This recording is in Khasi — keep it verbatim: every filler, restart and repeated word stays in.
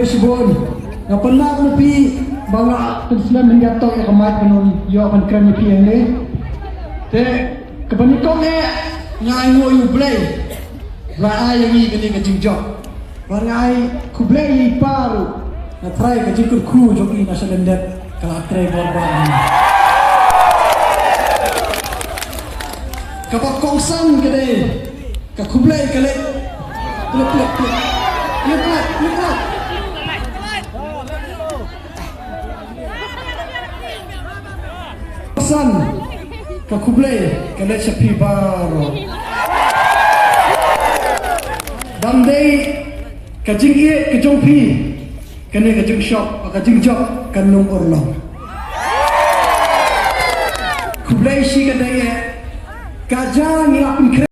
Shibun, nga pynlap na phi ba nga pynslem hynrei ïa ka mic ban ïoh ban kren ïa phi hangne. Te kaba nyngkong eh nga ainguh ïa U Blei ba la ai ïa ngi kane ka jingjop. Bad nga ai khublei ïa i Pa ruh, nga trai ka jingkyrkhu jong i na sha lyndet ka la trei bor bad ngi. Kaba kongsan ka dei ka khublei ka leit. Plep, plep, plep. Plep, plep, plep, plep. San, ka khublei ka leit sha phi baroh. Ban dei ka jingïeit ka jong phi, kane ka jingshop, ka jingjop kan ym urlong. Khublei shi ka dei eh, ka jong ngi la pynkhreh.